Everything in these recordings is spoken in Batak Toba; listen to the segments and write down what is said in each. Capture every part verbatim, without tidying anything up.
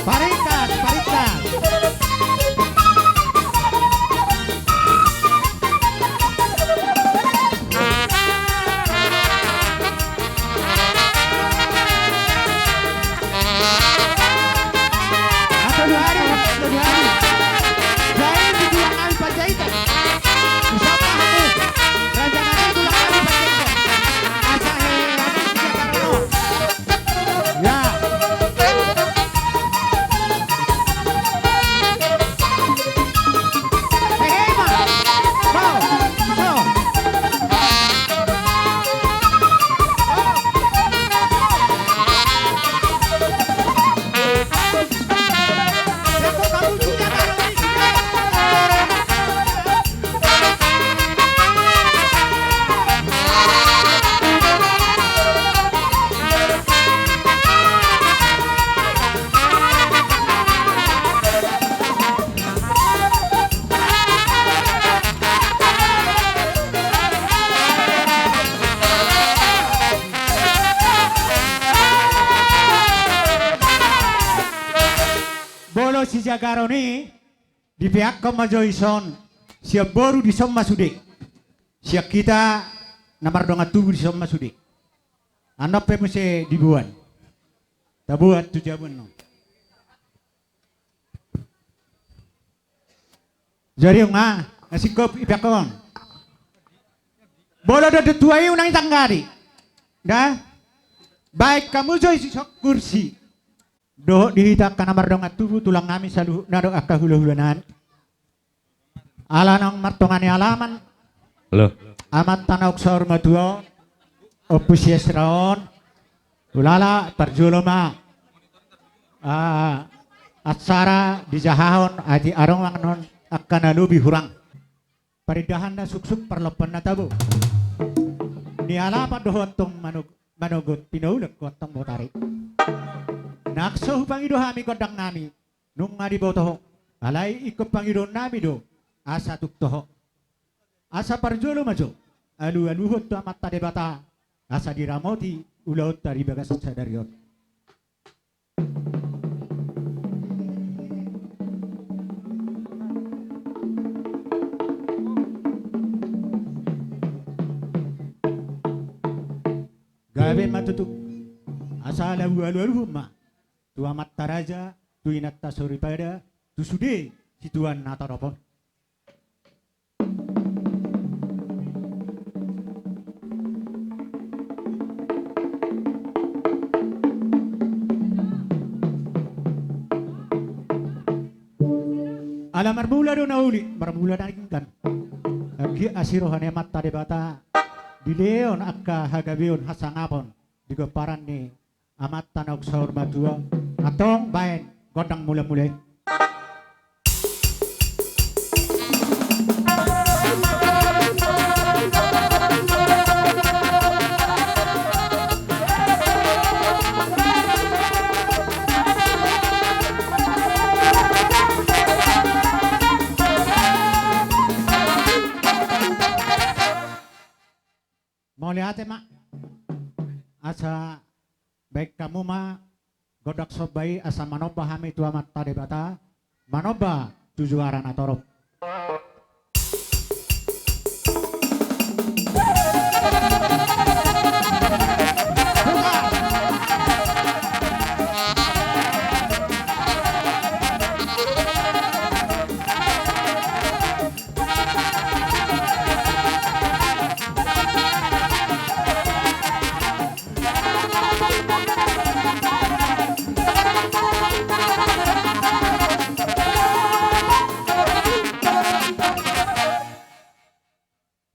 Paringkas, paringkas. Molo sijagaron i, dipeakhon ma jo dison, sian boru dison ma sude. Sian hita na mardongan tubu dison ma sude. Annon pe muse diboan. Taboan tu jabu annon. Jadi nga, nga singkop ipeakhon. Molo do tua i unang itanggari. Da? Baen hamu jo dison kursi. Dohot di hita angka na mardongan tubu, tulang nami saluhutna dohot angka hula-hula nami. Ala naung martonga ni alaman. Halo. Amanta naung saur matua on, Ompu Siesra on, ulala parjolo ma, ah, acara dijahahon, atik adong annon angka na lobi hurang. Parindahanna suksuk, parlompanna tabo. Nialapan do ho antong manog-, manogot, pinoulek ho antong botari. Nang so hupangido hami gondang nami, nunga diboto ho. Alai ingkon pangidoon nami do, asa tung toho. Asa parjolo ma jo, alu-aluhon tu Amanta Debata, asa diramoti ulaonta di bagasan sadari on. Gabe ma tutu, asa laho alu-aluhon ma tu amanta raja, tu inanta soripada, tu sude situan na torop on. Ala marmula do na uli, marmula na denggan. Anggiat asi roha ni Amanta Debata, dilehon angka hagabeon hasangapon di pomparan ni Amanta naung saur matua, antong baen gondang mula-mula i. Mauliate ma. Asa baen hamu ma gondang somba i asa manomba hami tu Amanta Debata, manomba tu juara na torop.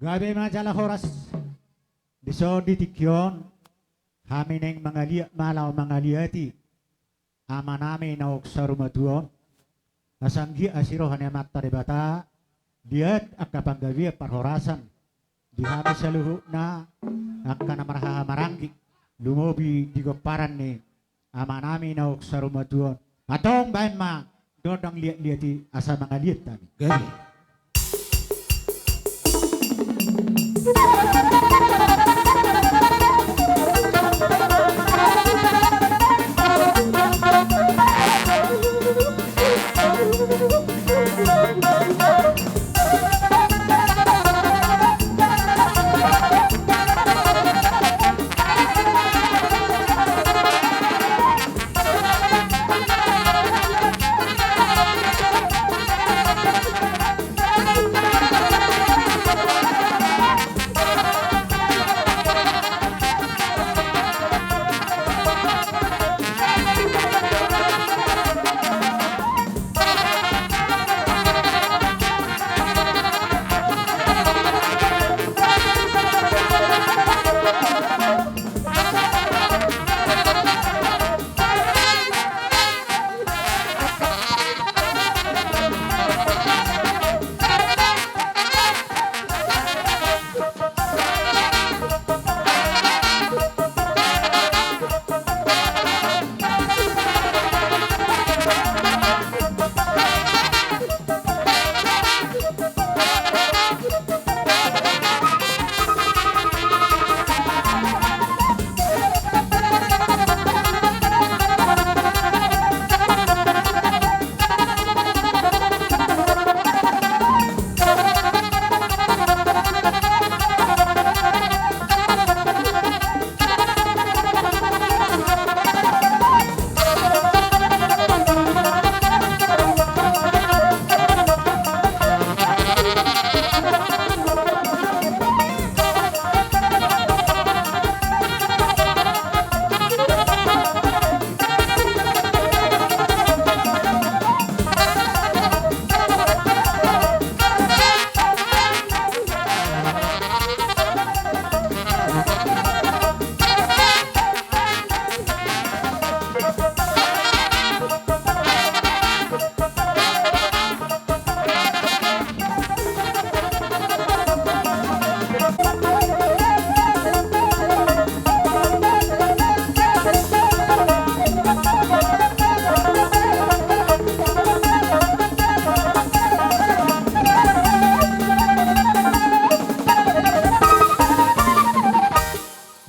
Gabe ma jala horas. Dison di tingki on hami naeng mangaliat ma laho mangaliati amanami naung saur matua on. Asa anggiat asi roha ni Amanta Debata, liat angka panggabean parhorasan di hami saluhutna, angka na marhahamaranggi, lumobi di gomparan ni amanami naung saur matua on. Antong baen ma gondang liatliat i asa mangaliat hami. Gabe.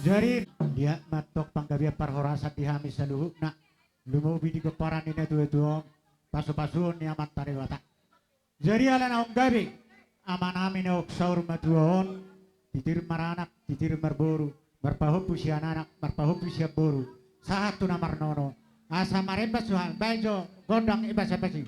Jadi, liat ma antong panggabean parhorasan di hami saluhutna, lumobi di gomparan ni natuatua on, pasupasuon ni Amanta Debata. Jadi ala naung gabe amanami naung saur matua on, titir maranak, titir marboru, marpahompu sian anak, marpahompu sian boru, sahat tu na marnono, asa marembas tu hami, baen jo gondang i basabas i.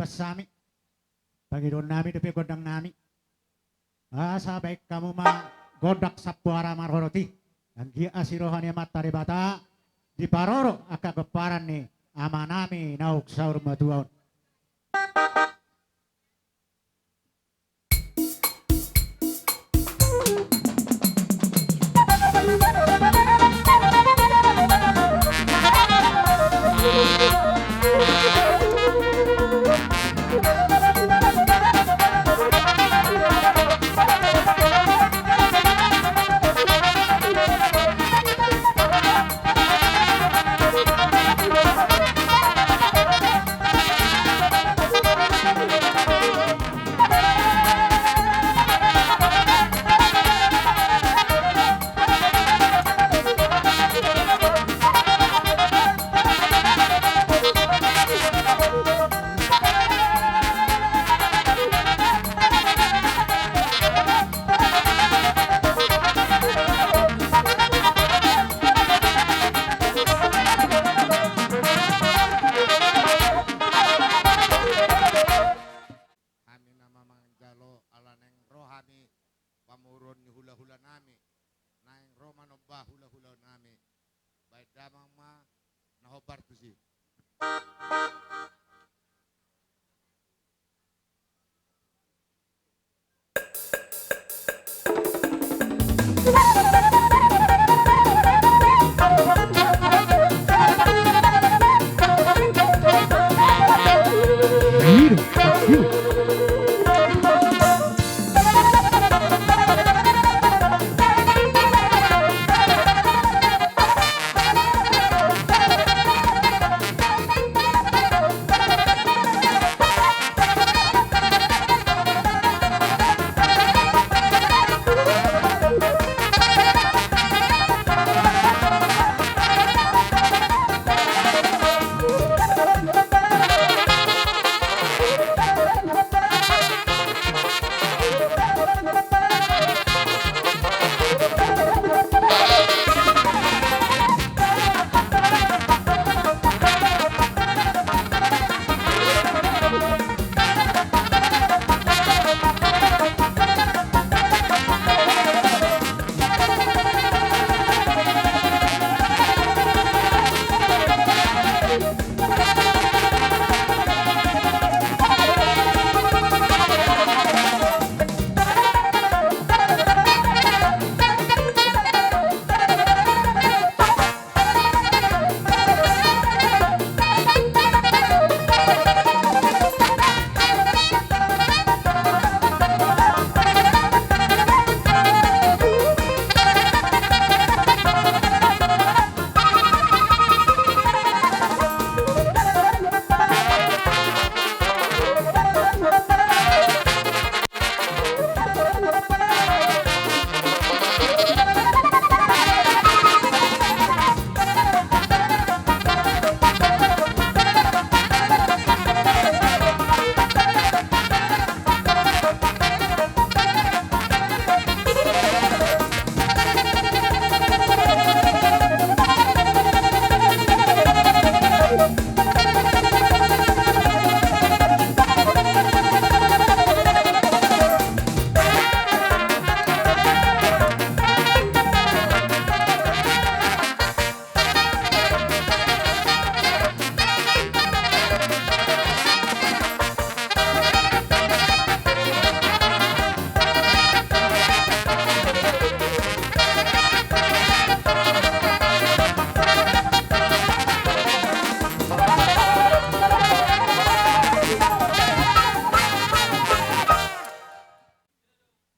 hami, pangidoan nami dope gondang nami. Asa baen hamu ma gondang sampoara marorot i. Anggiat asi roha ni Amanta Debata diparorot angka pomparan ni ama nami naung saur matua on. Hami nama manjalo ala naeng ro hami pamoruon ni hulahula nami, naeng ro manomba hulahula nami. Baen damang ma na hombar tusi.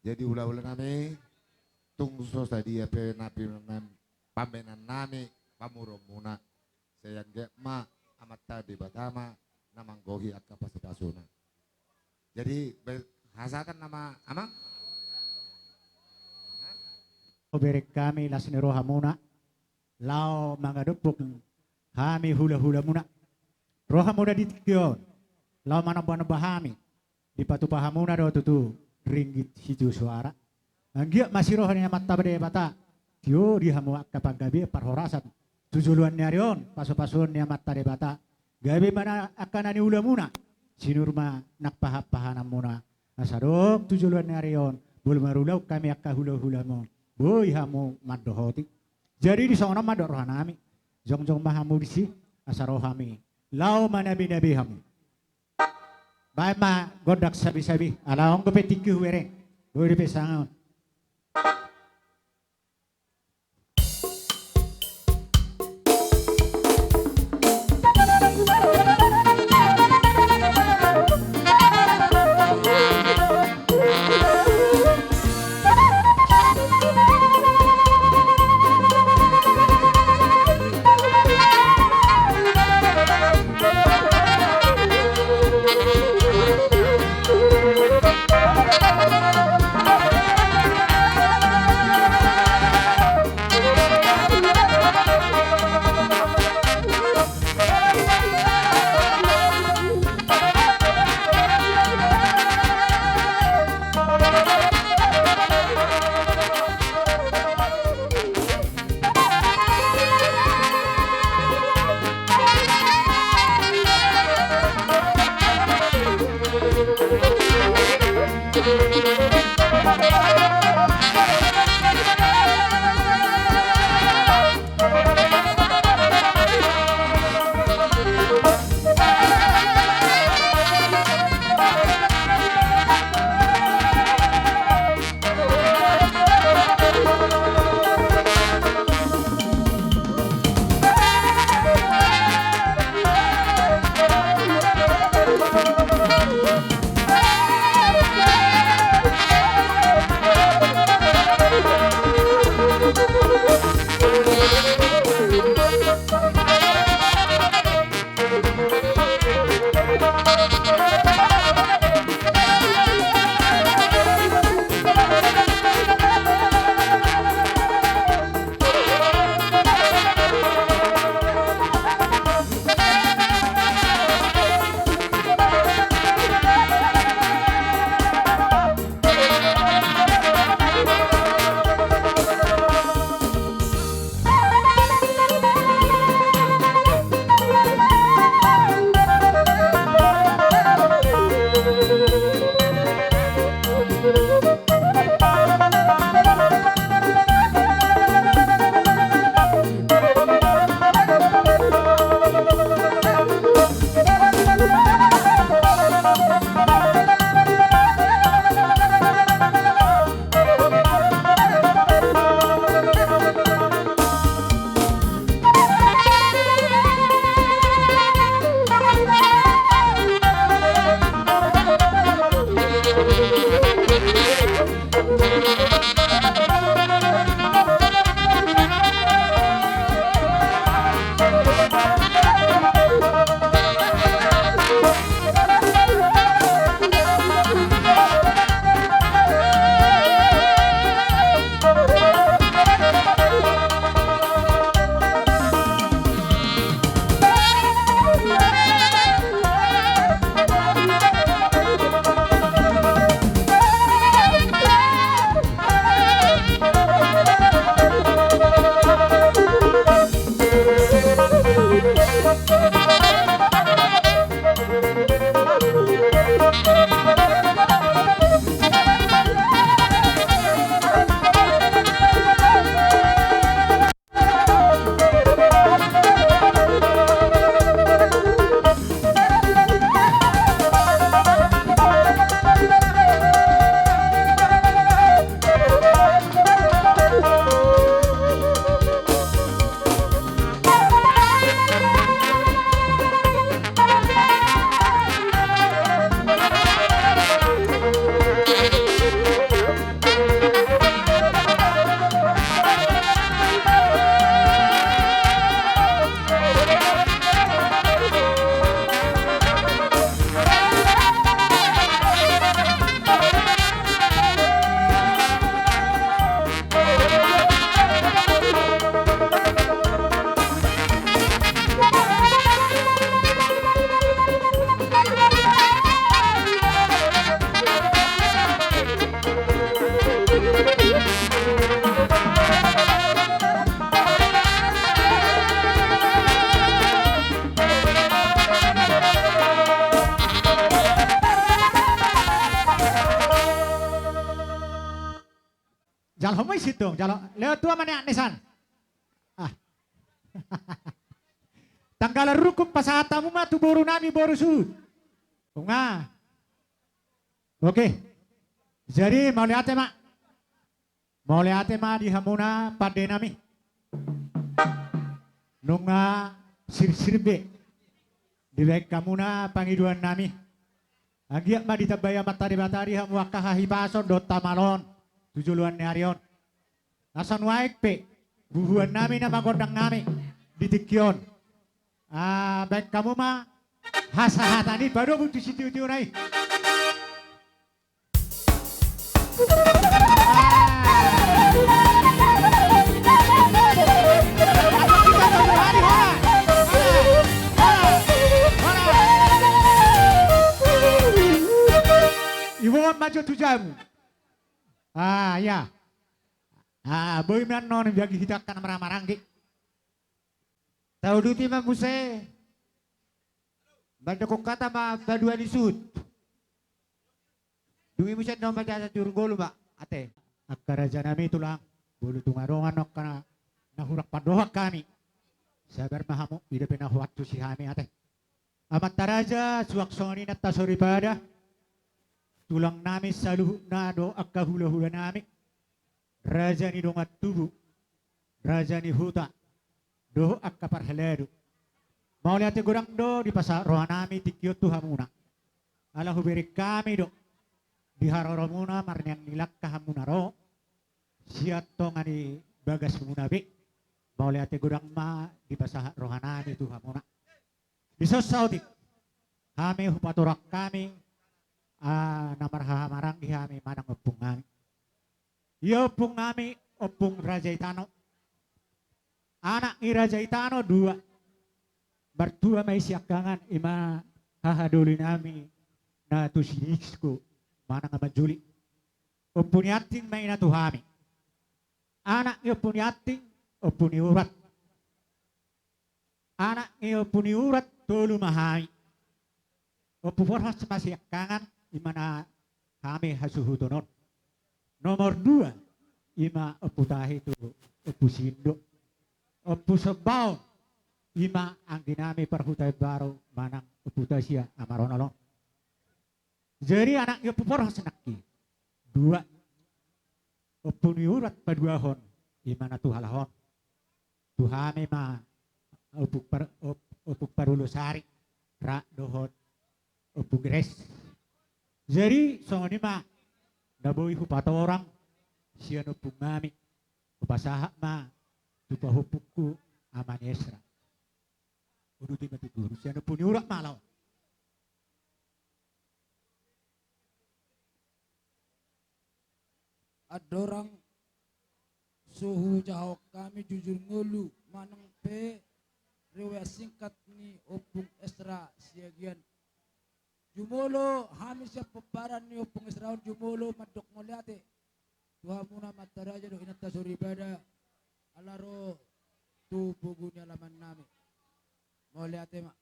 Jadi hulahula nami, tung so sadia pe na pambaenan nami pamoruonmuna, sai anggiat ma Amanta Debata ma na manggohi angka pasupasuna. Jadi be-, hasahatan nama amang. Hubereng hami las ni rohamuna laho mangadophon hami hulahulamuna. Ro hamuna di tingki on laho manombanomba hami, dipatupa hamuna do tutu ringgit sitio soara. Anggiat ma asi roha ni Amanta Debata tio di hamu angka panggabean parhorasan tu joloan ni ari on, pasupasuon ni Amanta Debata. Gabe ma na angka na niulamuna, sinur ma nang pahanpahananmuna. Asa adong tu joloan ni ari on, molo marulaon hami angka hulahulam on, boi hamu mandohoti. Jadi di songon on ma dok rohanami. Jongjong ma hamu disi, asa ro hami laho manabinabi hamu. Baen ma gondang sabisabi, ala on dope tingki hubereng. Boi dope sanga on. Jalo hamu i sintong, jalo. Lewat tua ma ni Agnesan. Ah. Tanggalan rungkung pasahat hamu ma tu boru nami boru suhut. Nunga. Oke. Jadi mauliate ma. Mauliate ma di hamuna pande nami. Nunga sirsir be dibaen hamuna pangidoan nami. Anggiat ma ditambai Amanta Debata di hamu angka hahipason dohot hamaloon tu joloan ni ari on. Asa nuaeng pe bubuan nami na magondang nami di tingki on. Ah, baen hamu ma hasahatan i padomu tu sitiotio na i. Iboan ma jo tu jabu. Ah, ya. Ah, boi ma annon bagi hita angka na marhahamaranggi. Tauduti ma muse. Mandok hata ma paduan ni suhut. Dung i muse annon ma jasa juru ngolu ma ate. Angka raja nami tulang, molo tung adong annon angka na hurang pandohan hami, sabar ma hamu, ida pe na huantusi hami ate. Amanta raja, suang songon i inanta soripada, tulang nami saluhutna dohot angka hulahula nami, raja ni dongan tubu, raja ni huta, dohot angka parhalado. Mauliate godang do dipasahat roha nami tingki on tu hamuna. Ala hubereng hami do di haroromuna marneang ni langka hamuna ro sian tonga ni bagasmuna be. Mauliate godang ma dipasahat roha nami tu hamuna. Dison saotik hami hupatorang hami, ah, na marhahamaranggi hami manang ompung nami. Ia ompung nami, Ompung Raja Itano. Anak ni Raja Itano dua. Martua ma i siangkangan, i ma hahadoli nami na tu si Disko manang Amanjoli. Ompu ni Anting ma i na tu hami. Anak ni Ompu ni Anting, Ompu ni Urat. Anak ni Ompu ni Urat tolu ma hami. Ompu Porhas ma siangkangan, i ma na hami hasuhuton on. Nomor dua, i ma Ompu Tahi tu Ompu Sindo. Ompu Sombaon, i ma anggi nami parhuta Imbaru manang Ompu Tahi sian Amaronol on. Jadi anak ni Ompu Porhas nangkin dua. Ompu ni Urat paduahon, i ma na tu halak on. Tu hami ma Ompung Par-, Op-, Ompung Parulosari, rap dohot Ompung Gres. Jadi songon i ma na boi hupatorang sian ompung nami. Hupasahat ma tu pahompungku Ama ni Esra. Uduti ma tu guru, sian Ompu ni Urat ma laho. Andorang so hujahahon hami jujur ngolu manang pe riwayat singkat ni Ompung Esra Siagian. Jumolo hami sian pomparan ni Ompung Esra on jumolo mandok mauliate tu hamuna amanta raja dohot inanta soripada ala ro tu pogu ni alaman nami. Mauliate ma.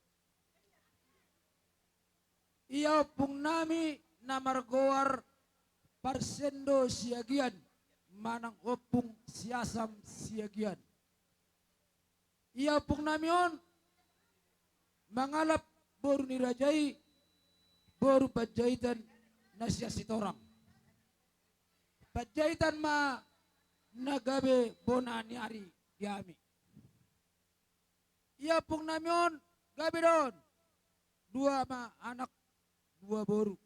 Ia ompung nami na margoar Parsendo Siagian manang Ompung Siasam Siagian. Ia ompung nami on mangalap boru ni raja i, boru Panjaitan na sian Sitorang. Panjaitan ma na gabe bona ni ari di hami. Ia ompung nami on gabe do on dua ma anak, dua boru.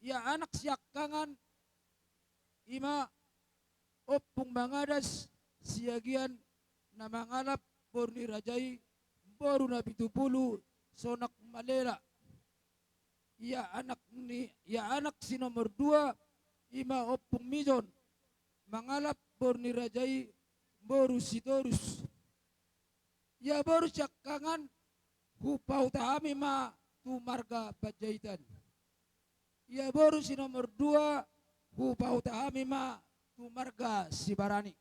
Ia anak siangkangan i ma Ompung Mangadas Siagian na mangalap boru ni raja i, boru Napitupulu Sonak Malela. Ia anak ni, ia anak si nomor dua i ma Ompung Mizon mangalap boru ni raja i, boru Sitorus. Ia boru siangkangan hupahuta hami ma tu marga Panjaitan. Ia boru si nomor dua hupahuta hami ma tu marga Sibarani.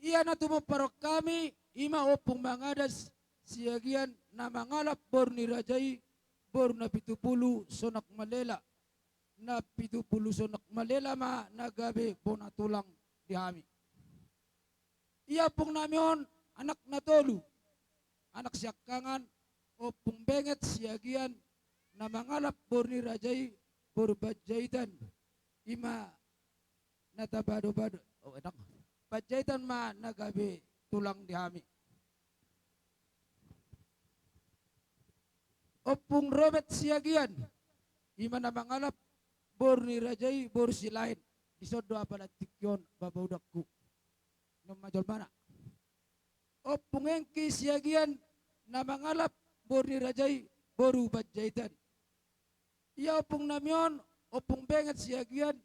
Ia na tumompa ro hami i ma Ompung Mangadas Siagian na mangalap boru ni raja i, boru na pitu pulu Sonak Malela. Na pitu pulu Sonak Malela ma na gabe bona tulang di hami. Ia ompung nami on anak na tolu, anak siangkangan, ompung Benget Siagian, na mangalap boru ni raja i boru Panjaitan, ima na tabado-bado, oh, enak. Panjaitan ma na gabe tulang di hami. Ompung Robet Siagian, ima na mangalap boru ni raja i boru Silaen. Dison do apala tingki on, bapa udakku. Nunga jolmana. Ompung Engki Siagian, na mangalap boru ni raja i boru Panjaitan. Ia ompung nami on, ompung Benget Siagian,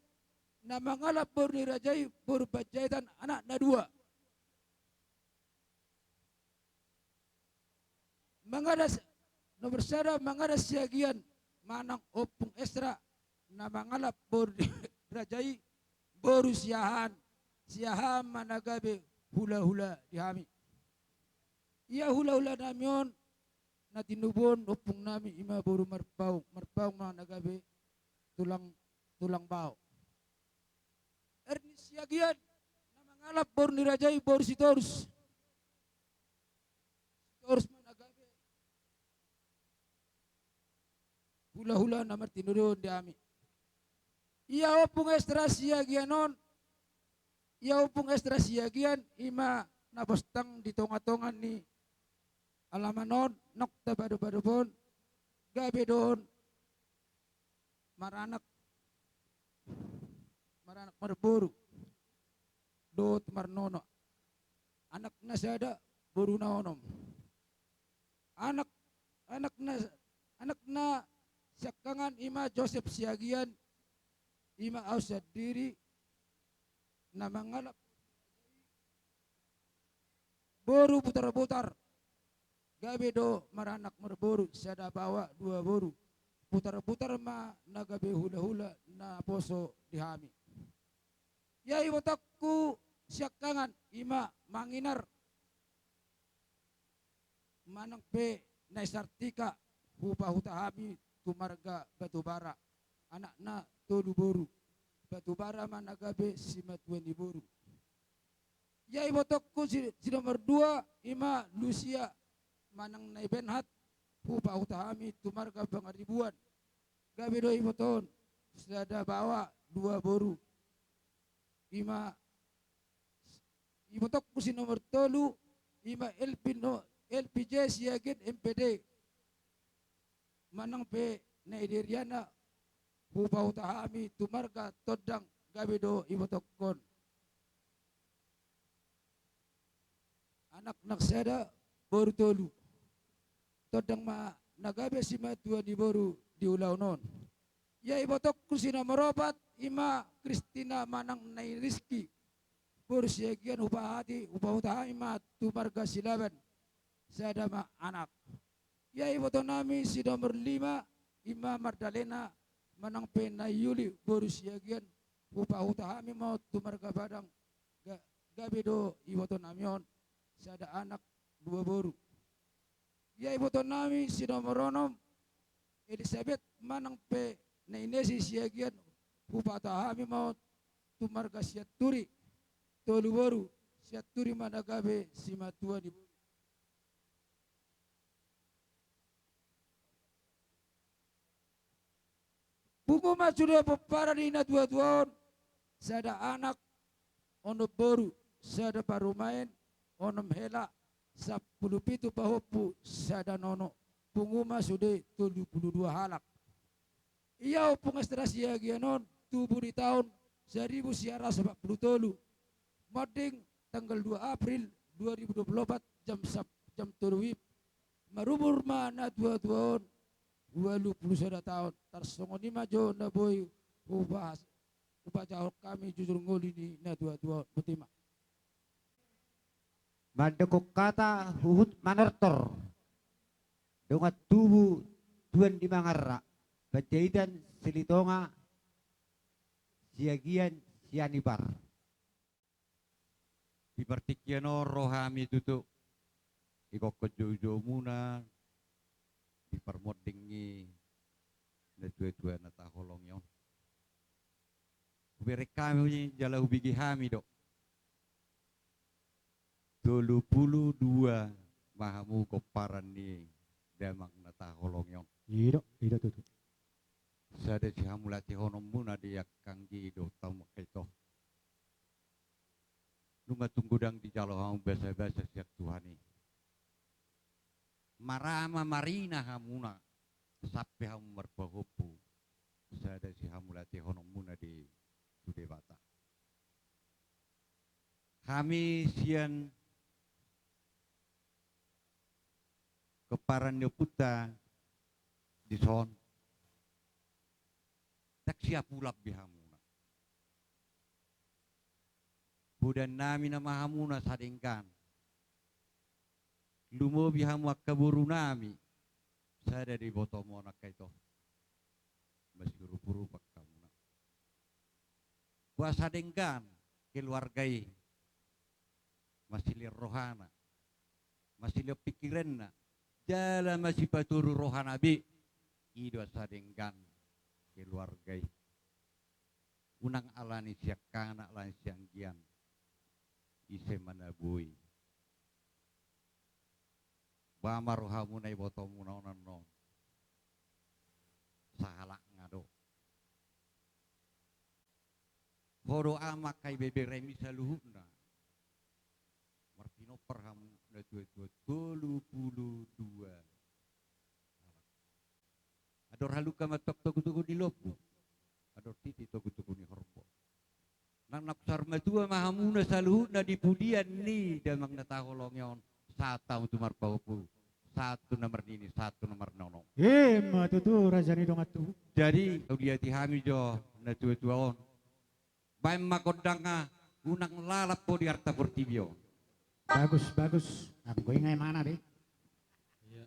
na mangalap boru ni raja i boru Panjaitan, anak na dua. Mangadas, nomor sada, Mangadas Siagian manang ompung Esra, na mangalap boru ni raja i boru Siahaan. Siahaan ma na gabe hula-hula di hami. Ia hula-hula nami on na tinubuhon ompung nami ima boru Marpaung. Marpaung ma na gabe tulang, tulang bao. Erni Siagian, na mangalap boru ni raja i boru Sitorus. Sitorus ma na gabe hula-hula na martinubuhon di hami. Ia ompung Esra Siagian on, ia ompung Esra Siagian, ima na postang di tonga-tonga ni alaman on, nunga tabado-bado on, gabe do on maranak, maranak marboru dohot marnono. Anak na sada, boru na onom. Anak, anak na, anak na siangkangan ima Josep Siagian, ima au sandiri, na mangalap boru Butar-butar, gabe do maranak marboru, sada baoa dua boru. Butar-butar ma na gabe hula-hula na poso di hami. Ia ibotongku siangkangan ima Manginar, manang pe Nai Sartika, hupahuta hami tu marga Batubara, anakna tolu boru. Batubara ma na gabe simatua ni boru. Ia ibotongku si, si nomor dua ima Lusia manang Nai Benhat, hupahuta hami tu marga Pangaribuan. Gabe do iboto on, sada baoa dua boru. Ima ibotongku si nomor tolu ima Elpino, Elpi J Siagian M P D, manang pe Nai Deriana, hupahuta hami tu marga Tondang. Gabe do ibotongkon. Anak na sada, boru tolu. Tondang ma na gabe simatua ni boru di ulaon on. Ia ibotongku si nomor opat ima Kristina manang Nai Rizki, boru Siagian, hupahati, hupahuta hami ma tu marga Silaban, sada ma anak. Ia iboto nami si nomor lima ima Mardalena manang pe Nai Yuli, boru Siagian, hupahuta hami ma tu marga Padang. Ga, gabe do iboto nami on, sada anak dua boru. Ia iboto nami si nomor onom Elisabet manang pe Nai Nesi Siagian, hupahuta hami ma tu marga Sianturi, tolu boru. Sianturi ma na gabe simatua ni boru. Pungu ma sude pomparan ni natua-tua on, sada anak, onom boru, sada parumaen, onom hela, sampulu pitu pahompu, sada nono. Pungu ma sude tolu pulu dua halak. Ia ompung Esra Siagian on tubu di taon saribu sia ratus opat pulu tolu, monding tanggal dua April dua ribu dua pulu opat, jam sap-, jam tolu WIB. Marumur ma natua-tua on ualu pulu sada taon. Tarsongon i ma jo na boi hubahas, hupajahon hami jujur ngolu ni natua-tua on. Botima. Mandok hata huhut manortor. Dongan tubu Tuan di Mangarra, Panjaitan, Silitonga, Siagian, Sianipar. Di partingkian on ro hami tutu, ihophop joujoumuna di parmonding ni natuatua na taholongi on. Hubereng hami jala hubege hami do. Tolu pulu dua ma hamu pomparan ni damang na taholongi on. I do, i do tutu. Sada sihamauliatehononmuna di angka anggi dohot hamu angka ito. Nunga tung godang dijalo hamu basabasa sian Tuhan i. Marama marina hamuna, sampe hamu marpahompu, sada sihamauliatehononmuna di tu Debata. Hami sian pomparan ni ompunta dison, ndang siapulan be hamuna. Podaannami nama hamuna sadenggan. Lumobi hamu angka borunami, sada do ibotom on angka ito. Masiurupurupan hamuna. Boasa denggan keluarga i, masilehon rohana, masilehon pikiranna, jala masipatoru rohana be, i do asa denggan keluarga i. Unang alani siangkangan, alani sianggian, ise ma na boi. Ba ma rohamuna ibotomuna on annon. Sahalakna do. Ho do ama angka ibeberemi saluhutna. Marpinompar hamu natuatua tolu pulu dua. Andor halumpang ma antong togutogu ni lombu. Andor titi togutogu ni horbo. Nang naung saur matua ma hamuna saluhutna di pudian ni damang na taholongi on, sahat hamu tu marpahompu, sahat tu na marnini, sahat tu na marnono. Ima tutu raja ni dongan tubu. Jadi, huliati hami jo natuatua on. Baen ma gondangna, unang lalap ho di arta portibi on. Bagus, bagus. Anggo i nga emana be. Iya.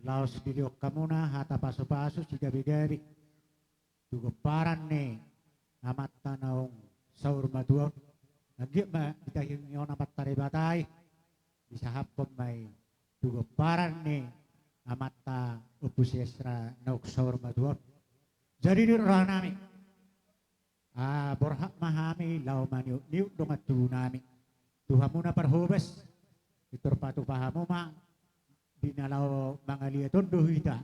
Laos dilehon hamuna hata pasupasu sigabegabe tu pomparan ni amanta naung saur matua on. Anggiat ma ditaringot Amanta Debata i, disahaphon ma i tu pomparan ni amanta Ompu si Esra naung saur matua on. Jadi di rohanami, ah, borhat ma hami laho maniutniut dongan tubunami tu hamuna parhobas. Pintor patupa hamu ma Di na laho mangaliat on do hita.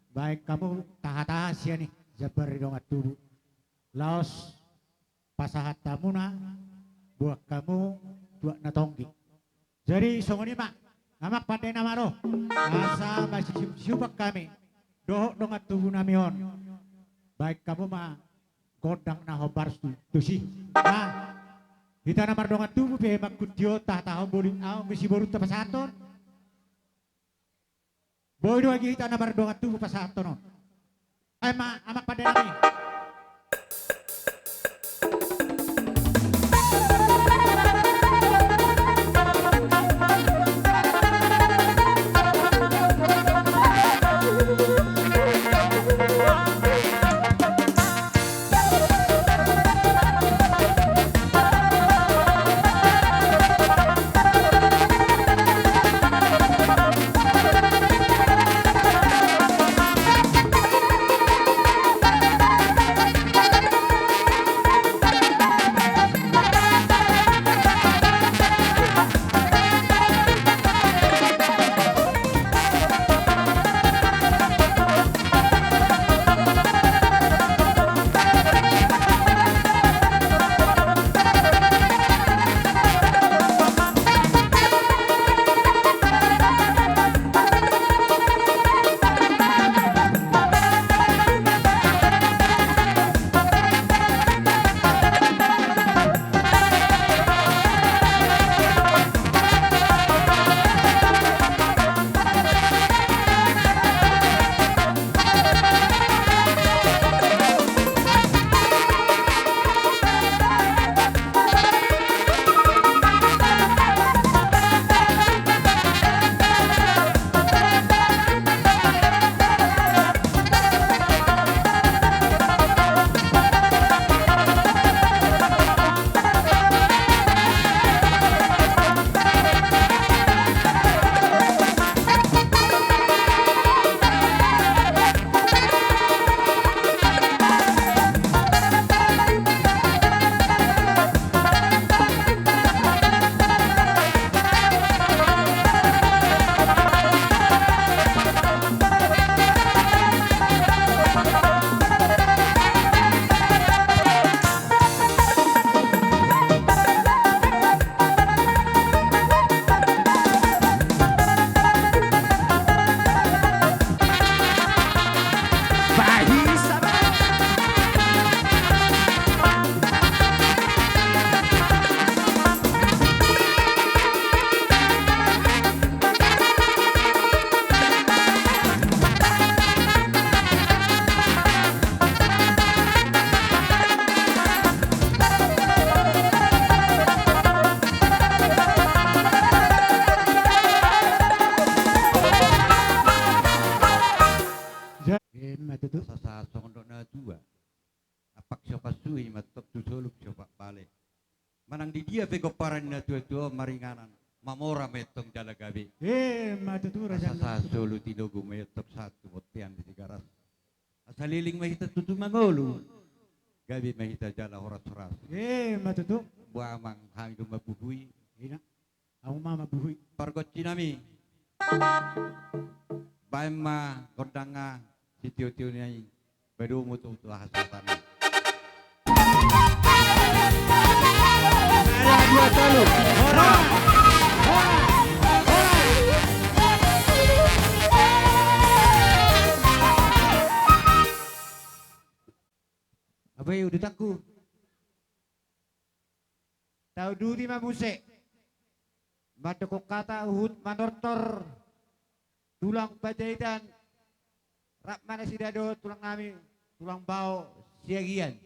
Baen hamu taha-taha sian i jambar ni dongan tubu. Laos pasahat hamuna boan hamu tuak na tonggi. Jadi songon i ma, amang pande na malo, asa masisiup-siupan hami dohot dongan tubu nami on. Baen hamu ma gondang na hombar tu, tusi. Nah, hita na mardongan tubu pe mangkuti on, taha-taha on boli, ah, on be siborunta pasahathon. Boi do agi hita na mardongan tubu pasahathon on. Ai ma, amang pande nami. Emma tutu. Asa sahat songon dok na tua. Ampak siopat suhi ma antong tu solu siopat bale. Manang di dia pe gomparan ni na tua-tua on maringanan, mamora ma antong jala gabe. Emma tutu, raja. Asa sahat solu tinogu ma antong sahat tu bontean di Tigaras. Asa leleng ma hita tutu mangolu. Gabe ma hita jala horas-horas. Emma tutu. Boa amang, hami do mambuhui. Ina. Ahu ma mambuhui. Pargonsi nami. Baen ma gondangna sitio-tio ni ai. Baen do mutu tu hasahatanna. Ada dua tolu. Hora. Hora. Hora. Apa ya udah takku? Taunduti ma muse. Mandok hata huhut manortor tulang Panjaitan, rap ma nasida dohot tulang nami, tulang Bao Siagian.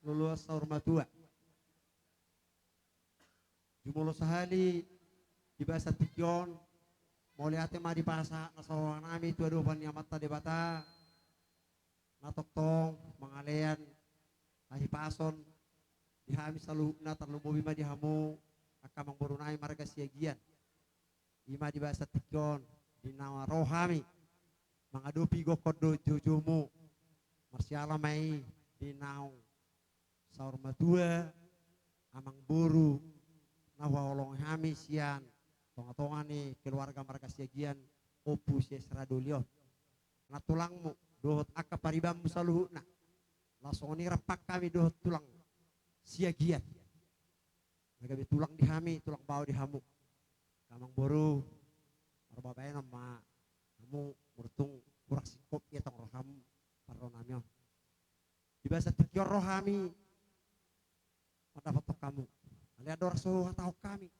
loloan saur matua. Jumolo sahali di bagasan tingki on, mauliate ma dipasahat na saroha nami tu adopan ni Amanta Debata, na tongtong mangalean hahipason di hami saluhutna, tarlumobi ma di hamu angka amangboru nami marga Siagian. I ma di bagasan tingki on, di na ro hami mangadopi gokhon dohot joujoumu, marsiala ma i di naung saur matua, amangboru, na huhaholongi hami sian tongatonga ni keluarga marga Siagian, Ompu Siaisradoli on. Na tulangmu dohot angka paribanmu saluhutna. Laos songon i rap hami dohot tulang Siagian. Na gabe tulang di hami, tulang bao di hamu. Angka amangboru, marbabaenon ma hamu, molo tung hurang singkop i antong rohamu parro nami on. Di bagasan tingki on ro hami mandapothon hamu. Alai andorang so huhatahon hami,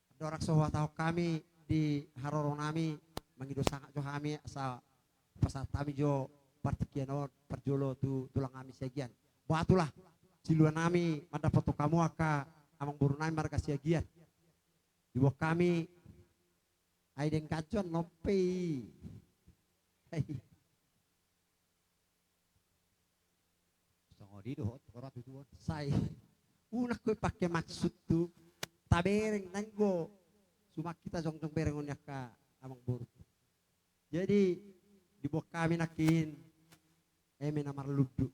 andorang so huhatahon hami di haroro nami, mangido sangap jo hami asa pasahat hami jo partingkian on parjolo tu tulang nami Siagian. Boha tulang, silua nami mandapothon hamu angka amangboru nami marga Siagian. Diboan hami, ai denggan jo annon pe i. Songon i dohot, ora tutu on. Sai. Unang hupake maksud tu tabereng, nanggo suman hita jongjong bereng on ni angka amangboru. Jadi, diboan hami nangkin eme na marlundu.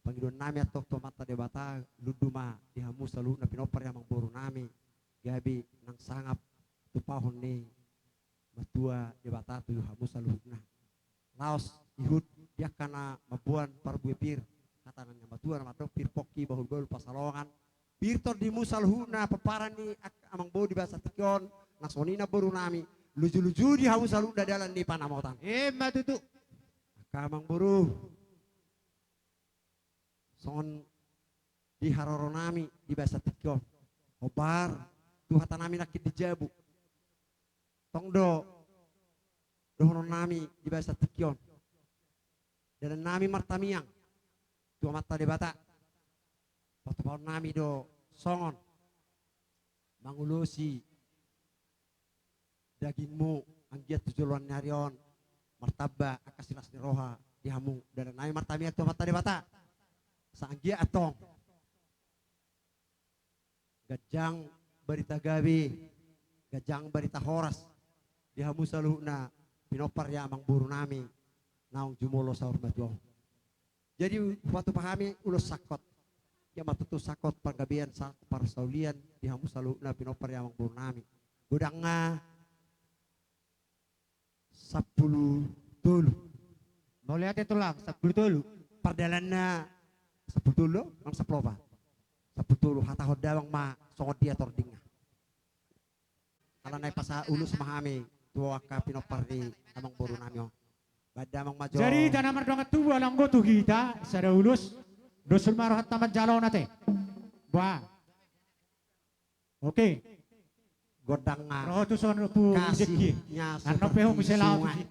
Pangidoan nami antong tu Amanta Debata, lundu ma di hamu saluhutna pinompar ni amangboru nami, gabe nang sangap tumpahon ni Matua Debata tu hamu saluhutna. Laos ihut di angka na mamboan parbue pir, hata ni na matua na mandok pir pongki bahulbahul pansalongan, pir tondimu saluhutna pomparan ni angka amangboru di bagasan tingki on, na songon i namboru nami, lujuluju di hamu saluhutna dalan ni panamotan. Ima tutu. Angka amangboru, songon di haroro nami di bagasan tingki on, hombar tu hata nami nangkin di jabu. Tong do dohonon nami di bagasan tingki on. Dalan nami martamiang tu Amanta Debata. Patupaon nami do songon mangulosi dagingmu, anggiat tu joloan ni ari on martamba angka silas ni roha di hamu. Dalan nami martamiang tu Amanta Debata. Asa anggiat antong ganjang barita gabe, ganjang barita horas di hamu saluhutna pinompar ni amangboru nami naung jumolo saur matua on. Jadi, hupatupa hami ulos sangkot. Ia ma tutu sangkot panggabean, sangkot parsaulian di hamu saluhutna pinompar ni amangboru nami. Godangna sampulu tolu. Mauliate tulang, sampulu tolu. Pardalanna sampulu tolu, nang sampulu opat. Sampulu tolu, hatahon damang ma songon dia tordingna. Ala na i pasahat ulos ma hami tu angka pinompar ni amangboru nami on. Baen damang ma jo. Jadi, ita na mardongan tubu, ala anggo tu hita sada ulos, doshon ma rohanta manjalo on ate. Bah. Oke. Godang na. Roha tu son pu kasih deki. Annon pe ho muse laho tu si.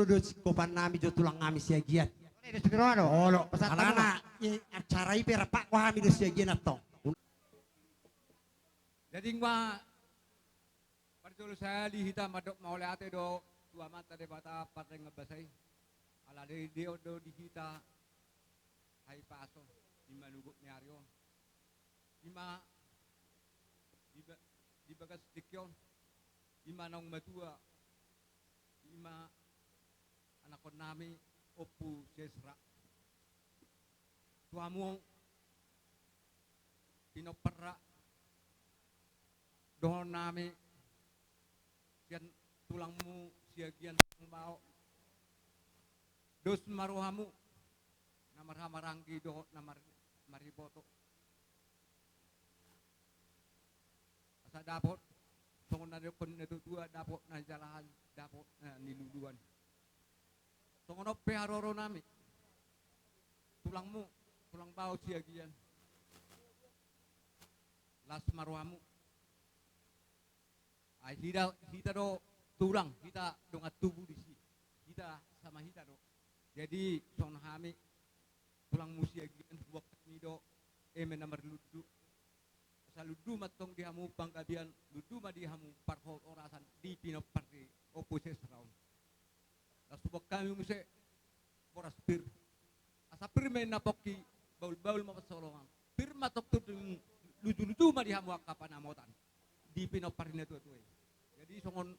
do singkopan nami jo tulang nami Siagian. Olo, alana i acara i pe rap hami do Siagian antong. Jadi ma parjolo sahali hita mandok mauliate do tu Amanta Debata pardenggan basa i. Ala dilehon do di hita hahipason di manogot ni ari on. Ima di ba-, di bagas tingki on, ima naung matua, ima anakkon nami Ompu Sesra. Tu hamu pinompar ra dohonon nami sian tulangmu Siagian Tulang Bao. Dos ma rohamu na marhahamaranggi dohot na mar-, mariboto. Asa dapot songon na nidokkon ni natuatua, dapot na nijalahan, dapot na niluluan. Songon on pe haroro nami, tulangmu, Tulang Bao Siagian. Las ma rohamu. Ai hita, hita do tulang, hita dongan tubu disi. Hita sama hita do. Jadi songon hami tulangmu Siagian, huboan hami do eme na marlundu. Asa lundu ma antong di hamu panggabean, lundu ma di hamu parhorasan di pinompar ni Ompu Sesra on. Las huboan hami muse boras pir. Asa pir ma inna pongki, bahulbahul ma pansalongan. Pir ma antong tulang, lujuluju ma di hamu angka panamotan di pinompar ni natuatua i. Jadi songon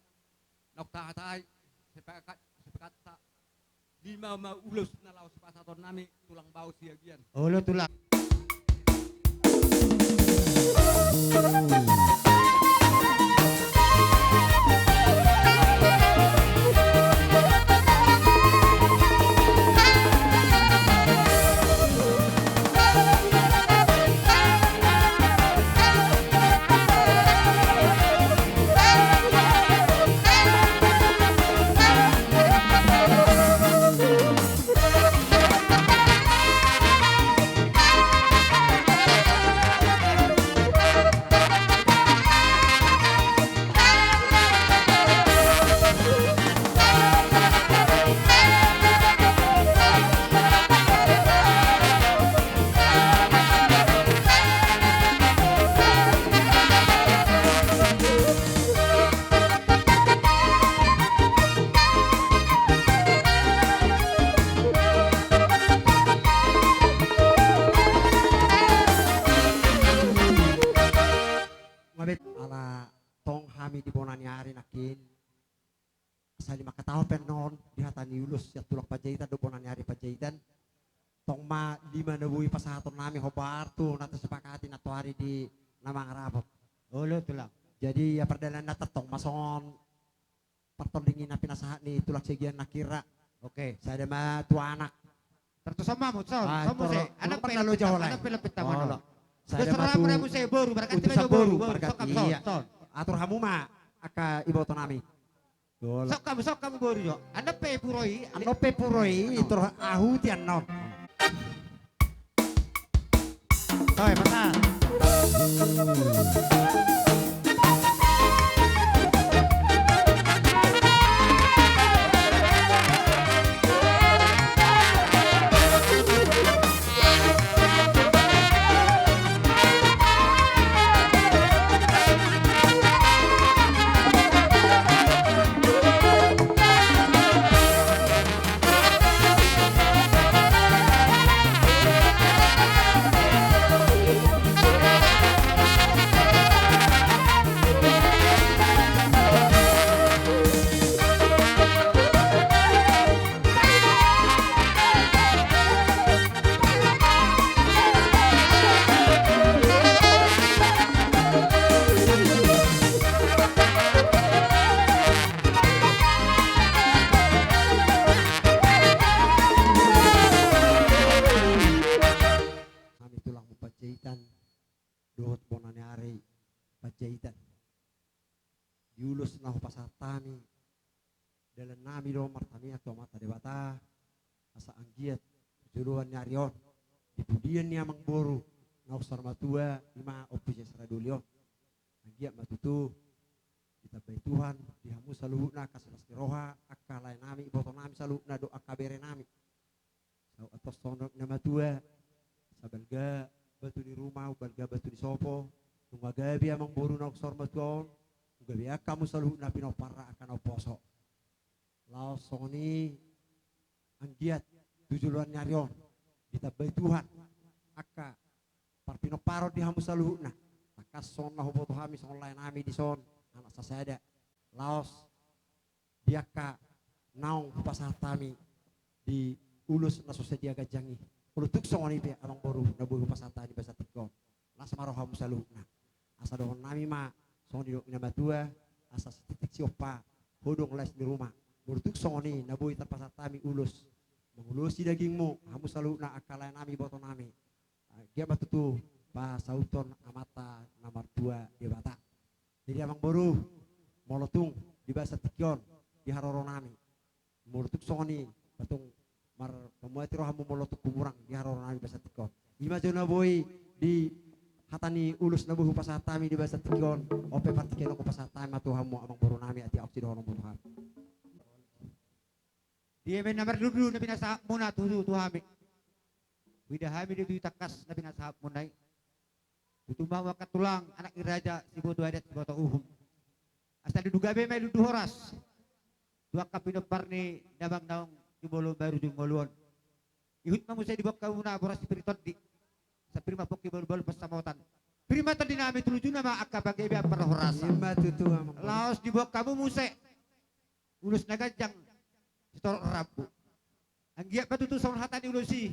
naung tahatai, sepakat, sepakatta, lima ma ulos na laho sipasahaton nami Tulang Bao Siagian. Olo tulang. Ala tong hami di bona ni ari nangkin. Sahali mangkatahon pe annon di hata ni ulos sian tulang Panjaitan dohot bona ni ari Panjaitan. Tong ma lima na boi pasahaton nami hombar tu na tasepakati nantoari di na mangarapot. Olo tulang. Jadi ia pardalanna tong ma songon partonding i na pinasahat ni tulang Siagian nangkin ra. Oke. Sada ma tu anak. Tartuson ma hamu, son, ah, son muse. Andap pe lampit, andap pe lampit hamu. Sada ma tu boru, boru, boru, son hamu, son. Atur hamu ma angka iboto nami. Son hamu, son hamu boru jo. Andap pe puroi. Andap pe puroi, tor ahu ti annon. Oi, mata. Hami tulangmu Panjaitan dohot bona ni ari Panjaitan. Di ulos na hupasahat hami, dalan nami do martangiang tu Amanta Debata asa anggiat tu joloan ni ari on, di pudian ni amangboru naung saur matua, ima Ompu Sesra Doli on, anggiat ma tutu Ditambai Tuhan di hamu saluhutna angka silas ni roha, angka lae nami, iboto nami saluhutna dohot angka bere nami. Saut antong songon na matua, asa balga batu ni ruma, balga batu ni sopo, nunga gabe amangboru na saur matua on, nunga gabe angka hamu saluhutna pinomparna angka na umposo. Laos songon i anggiat tu joloan ni ari on, ditambai Tuhan angka parpinomparon di hamu saluhutna. Tangkas songon na huboto hami songon lae nami dison, anak sasada. Laos di angka naung hupasahat hami di ulos na so sadia ganjang i. Molo tung songon i pe amangboru na boi hupasahat hami di bagasan tingki on. Las ma rohamu saluhutna. Asa dohonon nami ma songon didok ni na matua, asa sititik siompa, hodong laes ni ruma. Molo tung songon i na boi tarpasahat hami ulos mangulosi dagingmu, hamu saluhutna angka lae nami, iboto nami. Anggiat ma tutu pasauthon Amanta na martua Debata. Jadi amangboru, molo tung di bagasan tingki on di haroro nami, molo tung songon i, patung mar-, pamuati rohamu molo tung humurang di haroro nami bagasan tingki on. I ma jo na boi di hata ni ulos na boi hupasahat hami di bagasan tingki on. On pe partingkian on hupasahat hami ma tu hamu amangboru nami, atik ahu sidohononmu tu hamu. Dia ma na marlundu na pinasahatmuna tu, tu, tu hami. Huida hami do tutu tangkas na pinasahatmuna i. Tutu ma hamu angka tulang, anak ni raja, siboto adat, siboto uhum. Asa lundu gabe ma i, lundu horas tu angka pinompar ni damang naung jumolo baru jumolo on. Ihut ma muse diboan hamuna boras sipir ni tondi, sapir ma pongki, balu-balu pansamotan. Pir ma tondi nami, tu lujuna ma angka panggabean parhorasan. I ma tutu amang. Laos diboan hamu muse ulos na ganjang sitorop rambu. Anggiat ma tutu songon hata ni ulos i,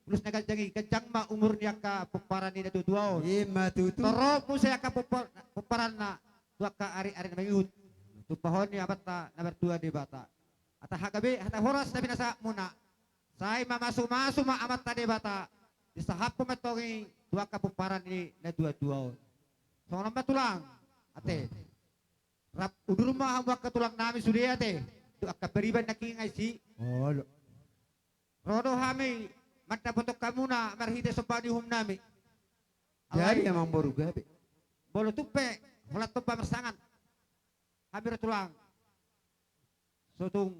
ulos na ganjang i, ganjang ma umur ni angka pomparan ni na tua-tua on. I ma tutu. Torop muse angka pompar-, pomparanna tu angka ari-ari na mangihut, tumpahon ni Amanta na martua Debata. Hata hagabe, hata horas na pinasahatmuna, sai mamasu-masu ma Amanta Debata, disahaphon ma antong i tu angka pomparan ni na tua-tua on. Songon on ma tulang, ate. Rap udur ma hamu angka tulang nami sude, ate, tu angka pariban nangkin i si. Olo. Ro do hami mandapothon hamuna marhite somba ni uhum nami. Gabe. Alai amangboru, gabe. Molo tung pe holan tompa marsangan hami ro tulang, so tung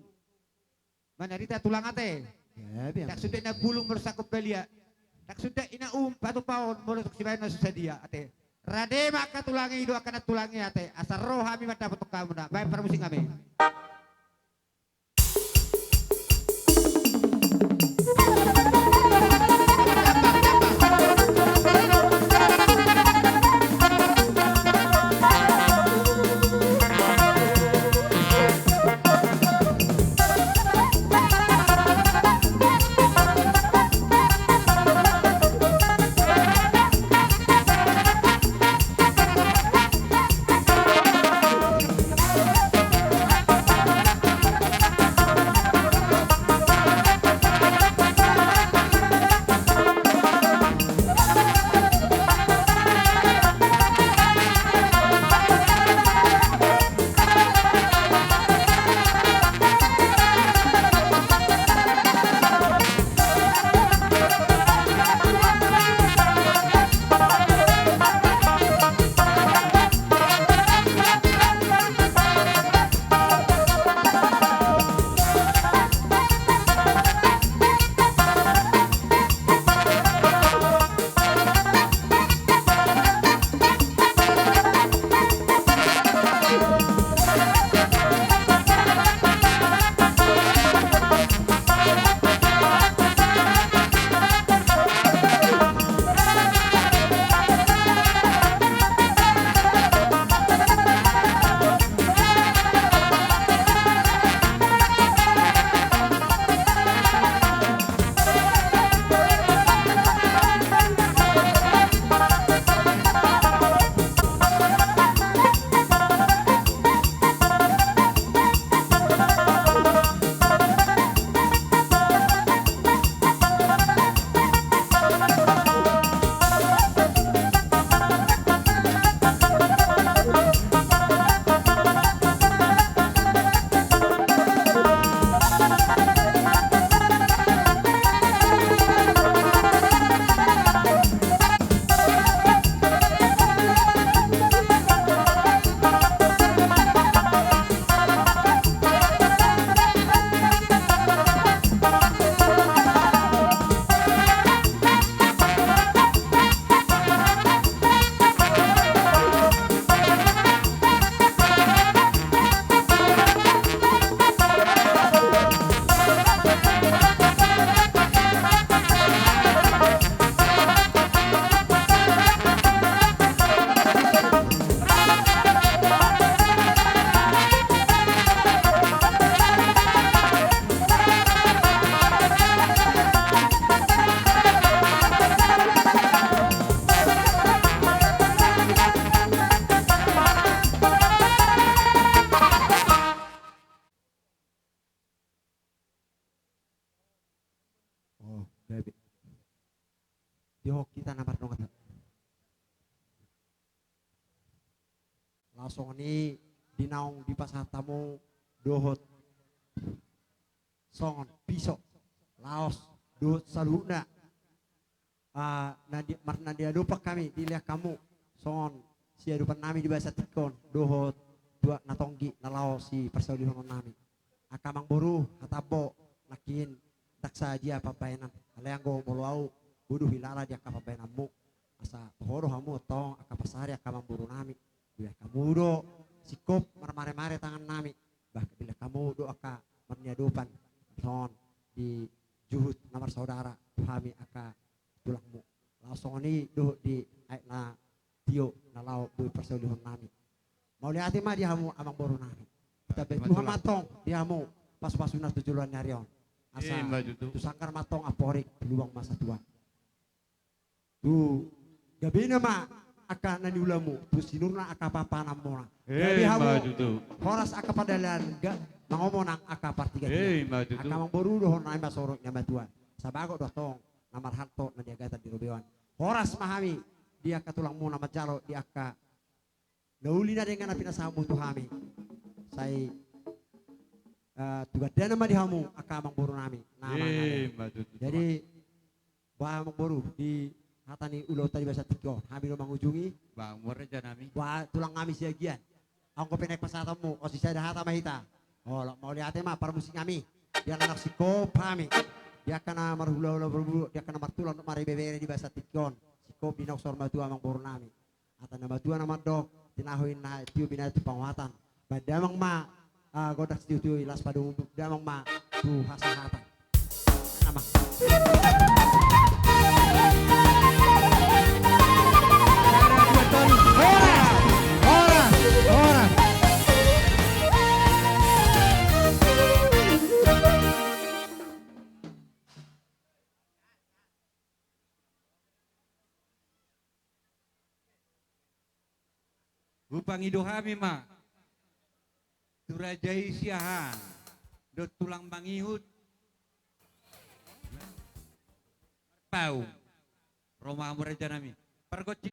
manarita tulang, ate. Gabe. Ndang sude na bulung molo sangkop balia. Ndang sude ina uhum patupaon molo tung sibaen na so sadia, ate. Rade ma angka tulang i dohot angka nantulang i, ate. Asa ro hami mandapothon hamuna. Baen parmusik hami. Laos songon i di naung dipasahat hamu dohot songon piso, laos dohot saluhutna, ah, na di, mar-, na diadopan hami dilehon hamu songon siadopan nami di bagasan tingki on dohot tuak na tonggi na laho siparsaulihon nami. Angka amangboru, hatambo, nangkin ndang sadia pambahenan. Alai anggo molo au, bodo hilala di angka pambahenanmu. Asa toho do hamu antong angka pansarian angka amangboru nami. Dilehon hamu do singkop marmare-mare tangan nami. Bah, dilehon hamu do angka marniadopan songon di juhut na marsaudara tu hami angka tulangmu. Laos songon i dohot di aek na tio na laho boi parsaulihon nami. Mauliate ma di hamu amangboru nami. Tabe Tuhan ma antong di hamu pasu-pasuna tu joloan ni ari on. Asa tu sanggar ma antong amporik, tu lubang ma satua. Tu gabena ma angka na niulamu, tu sinurna angka pahanpahanmuna. Gabe hamu horas angka pardalanan, mangomo nang angka partigatiga. Angka amangboru dohot nami ma sorok ni Ama Tuhan. Sabagot do antong na marhalto na niagatan di robeon. Horas ma hami di angka tulangmuna manjalo di angka na uli na denggan na pinasahatmu tu hami. Sai, eh, tu gandana ma di hamu angka amangboru nami. Jadi, bah amangboru, di hata ni ulaonta di bagasan tingki on, hami do mangujungi. Bah, tulang nami Siagian. Anggo pe naeng pasahatonmu, asa sisada hata ma hita. Olo, mauliate ma parmusik nami. Di angka na singkop hami, di angka na marhulahula, di angka na martulang dohot maribebere di bagasan tingki on. Singkop di naung saur matua amangboru nami. Hata ni na matua na mandok, tinahu inna, tio binahen tu panguhatan. Baen damang ma, ah, gondang sitiotio i, las padomu damang ma tu hasahatan. Nama. Horas, horas, horas. Hupangido hami ma tu raja i Siahaan dohot tulang mangihut. Pau. Ro ma hamu raja nami. Pargonsi.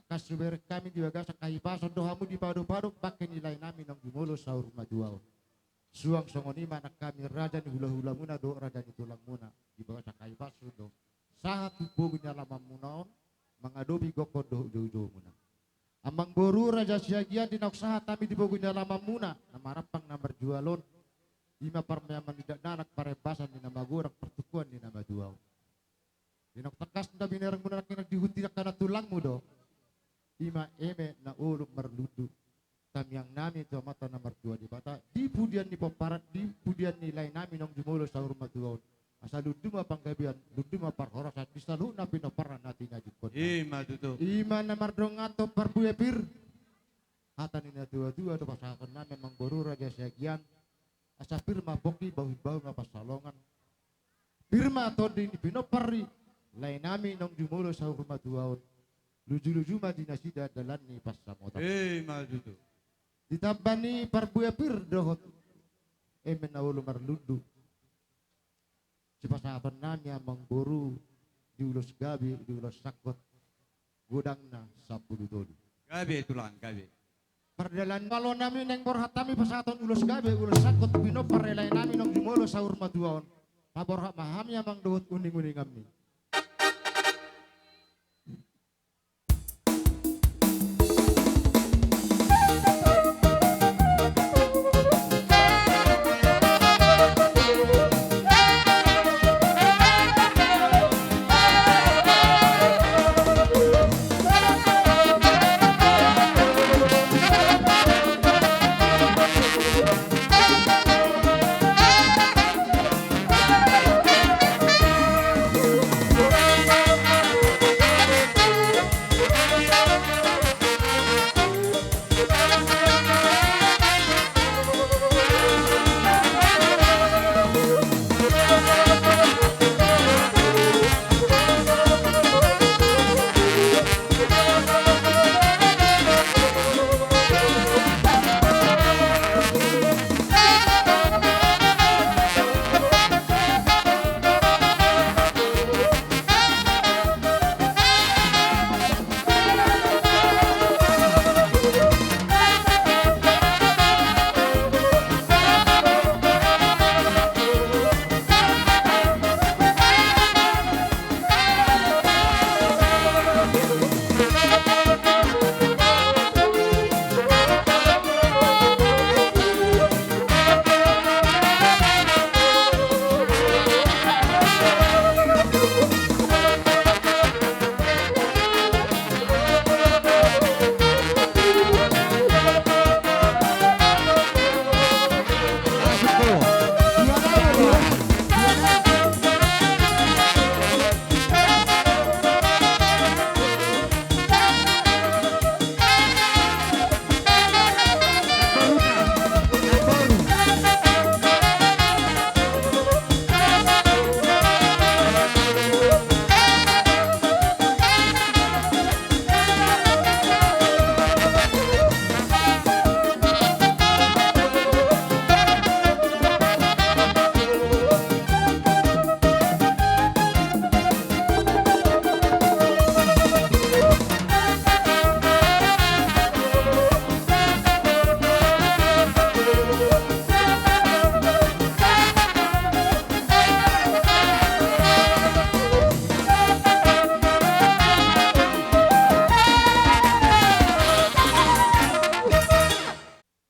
Angka subereng hami di bagasan hahipason do hamu dipadopadop bangke ni lae nami naung jumolo saur matua on. Suang songon i ma nang hami raja ni hulahulamuna dohot raja ni tulangmuna di bagasan hahipason do sahat tu pogu ni alamanmuna on mangadopi gokhon dohot joujoumuna. Amangboru Raja Siagian, di naung sahat hami di pogu ni alamanmuna na marampang na marjual on, i ma parmeaman ni dakdanak parembasan ni na magorang partukuan ni na matua on. Di naung tangkas na binerengmuna nangkining dihut di angka na tulangmu do, i ma eme na olo marlundu. Tamiang nami tu Amanta na martua Debata di pudian ni pomparan, di pudian ni lae nami naung jumolo saur matua on. Asa lundu ma panggabean, lundu ma parhorasan di saluhutna pinomparna na tinajungkon. I ma tutu. I ma na mardongan tu parbue pir. Hata ni na tuatua do pasahaton nami amangboru Raja Siagian. Asa pir ma pongki, bahulbahul ma pansalongan. Pir ma tondi ni pinompar ni lae nami naung jumolo saur matua on. Lujuluju ma di nasida dalan ni pansamotan. I ma tutu. Ditamba ni parbue pir dohot eme na olo marlundu. Sipasahaton nami amangboru di ulos gabe, di ulos sangkot, godangna sampulu tolu. Gabe tulang, gabe. Pardalan ni alo nami naeng borhat hami pasahaton ulos gabe, ulos sangkot pinompar ni lae nami naung jumolo saur matua on. Paborhat ma hami amang dohot uninguninganmi.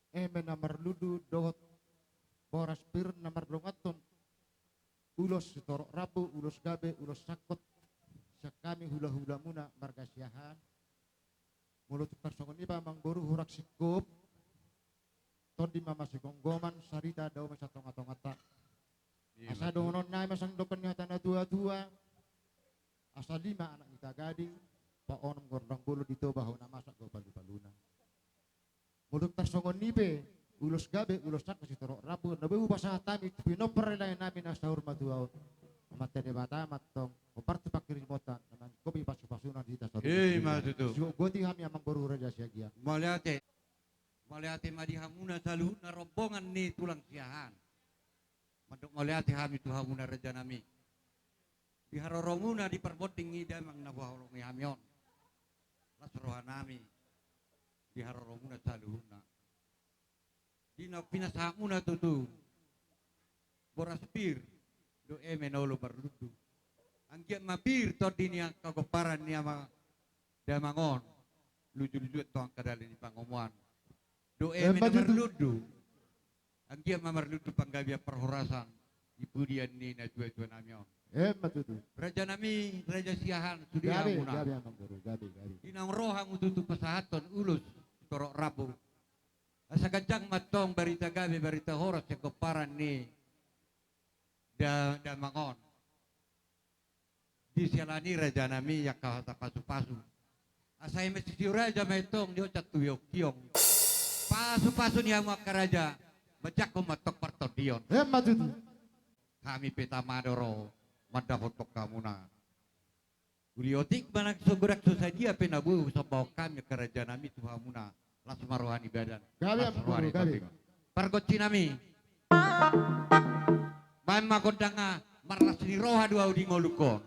Eme na marlundu dohot boras pir na mardonganhon ulos sitorop rambu, ulos gabe, ulos sangkot sian hami hulahulamuna marga Siahaan. Molo tung tarsongon i pe amangboru hurang singkop, tondi ma masigomgoman, sarita dao ma sian tongatonganta. Asa dohonon nami ma sandok ni hata na tuatua. Asa lima anak ni tagading, paonom gondang bolon, di Toba hona masak do palupaluna. Molo tung tarsongon i pe ulos gabe, ulos sangkot sitorop rambu na boi hupasahat hami tu pinompar ni lae nami na saur matua on, Amanta Debata ma antong hombar tu pangkirimonta na maningkopi pasupasuna di hita saluhutna. I ma tutu. Sigogoti hami amangboru Raja Siagian. Mauliate. Mauliate ma di hamuna saluhutna rombongan ni tulang Siahaan. Mandok mauliate hami tu hamuna raja nami. Di haroromuna di parbonding i damang na huhaholongi hami on. Las rohanami di haroromuna saluhutna. Di na pinasahatmuna tutu boras pir do eme na olo marlundu. Anggiat ma pir tondi ni angka gomparan ni ama damang on, luju-lujuan tong angka dalan ni pangomoan. Do eme na marlundu. Anggiat ma marlundu panggabean parhorasan di pudian ni natua-tua nami on. Emma tutu. Raja nami, Raja Siahaan, sude hamuna. Di naung ro hamu tutu pasahathon ulos sitorop rambu. Asa ganjang ma tong barita gabe, barita horas sian gomparan ni da-, damang on. Di siala ni raja nami angka hata pasu-pasu. Asa eme sisio raja ma i tong niocan tu hiong-hiong. Pasu-pasu ni hamu angka raja, manjangkon ma tong partondion. Emma tutu. Hami pe tama do ro mandapothon hamuna. Uli otik manang so godang so sadia pe na boi husambahon hami angka raja nami tu hamuna. Las ma roha ni badan. Gabe, las ma roha ni tondi. Pargonsi nami. Baen ma gondangna marlas ni roha do ahu di ngolungkon.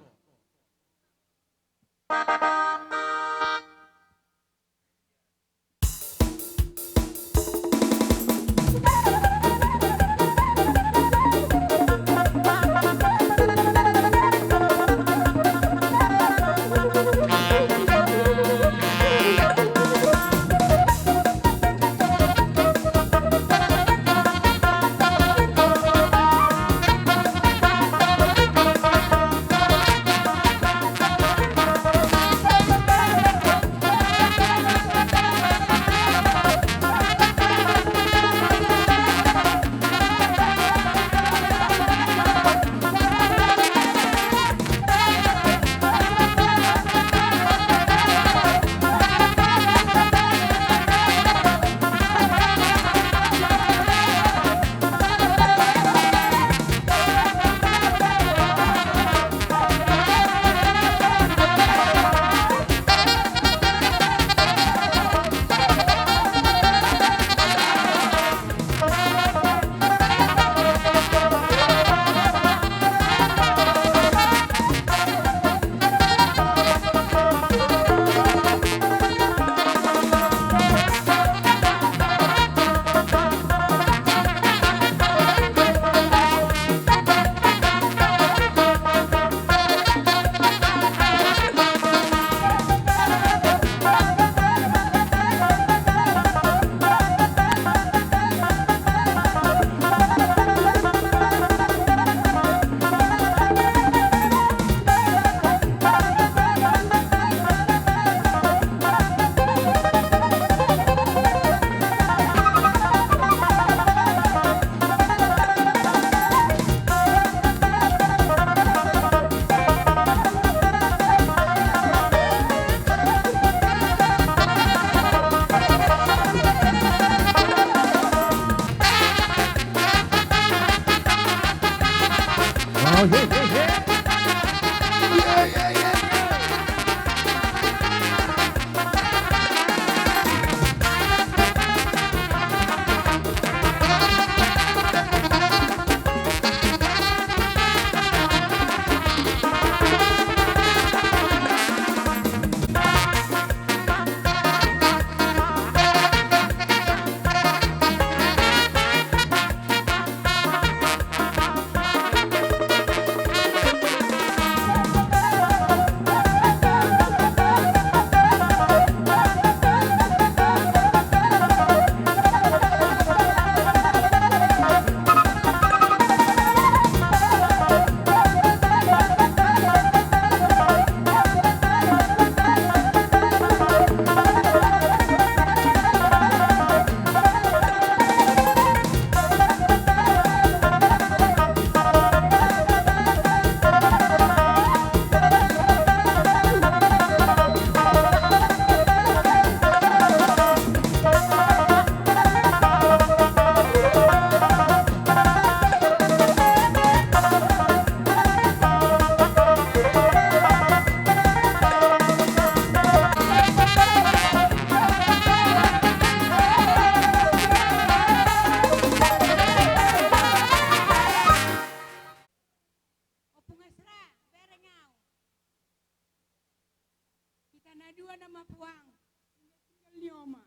ma puang. Tinggal, tinggal ni oma.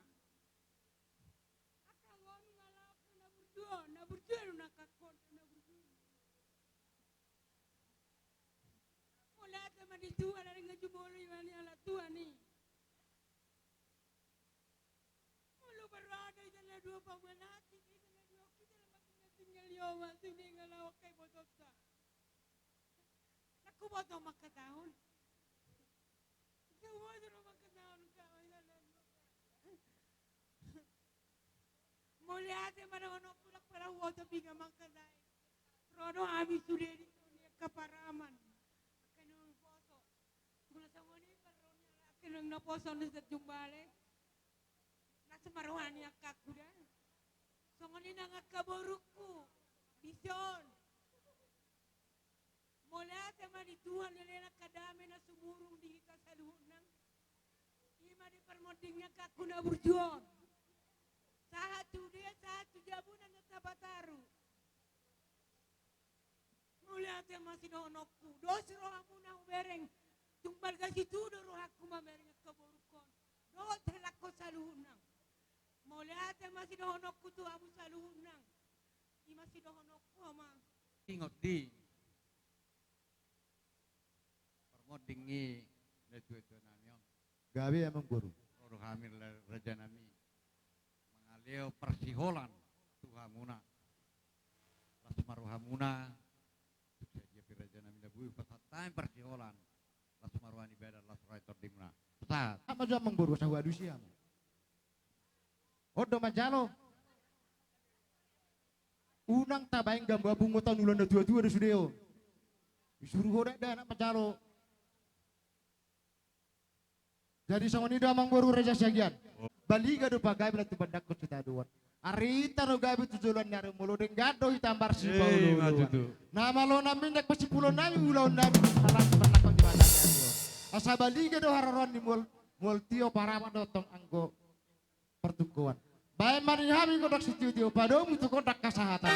Angka on nunga laho na burju on, na burju on nunga angka on, na burju on. Mauliate ma di Tuhan, ala nunga jumolo iba ni ala Tuhan i. Molo berada ita na dua pamanasi, ita na dua kita na makin tinggal ni oma, sude nunga laho angka i botosa. Nunga huboto ma angka taon. Nunga huboto ma angka taon, kawan, ala Mauliate ma dohononku, ndang pala huboto piga ma angka taon. Ro do hami sude di son ni angka paraman. Angka na naposo. Molo songon i parro ni angka na naposo na sajumbale. Las ma roha ni angkangku da. Songon i nang angka borungku. Di son. Mauliate ma di Tuhan, leleng angka dame na sumurung di hita saluhutna. I ma di parmonding ni angkangku na burju on. Sahat tu dia, sahat tu jabu na tapataru. Mauliate ma sidohononku, dos rohamuna hubereng. Tung marga situ do rohangku mamereng angka borungkon. Dohot helangkon saluhutna. Mauliate ma sidohononku tu hamu saluhutna. I ma sidohononku, amang. Ingot di parmonding ni natuatua nami on. Gabe, amangboru. Ro do hami, raja nami, mangalehon parsiholan tu hamuna. Las ma rohamuna. Tung sadia pe, raja nami, na boi pasahat hami parsiholan. Las ma roha ni badan, las roha ni tondimuna. Sahat. Ama jo, amangboru, asa hualusi hamu. On do manjalo. Unang tabaen gambua pungutan, ulaon natuatua do sude on. Disuru ho dakdanak manjalo. Jadi songon i do, amangboru, raja Siagian. Baliga do pagabe na tumandangkon sitadoan. Arita do gabe tu joloan ni ari on, molo denggan do hita marsipaolooloan. Na malo nami, na pasipulon nami, ulaon nami, asa baliga do haroroan ni mual, mual tio paraman dohot tong anggo partungkoan. Baen ma di hami gondang sitiotio, padomu tu gondang hasahatan.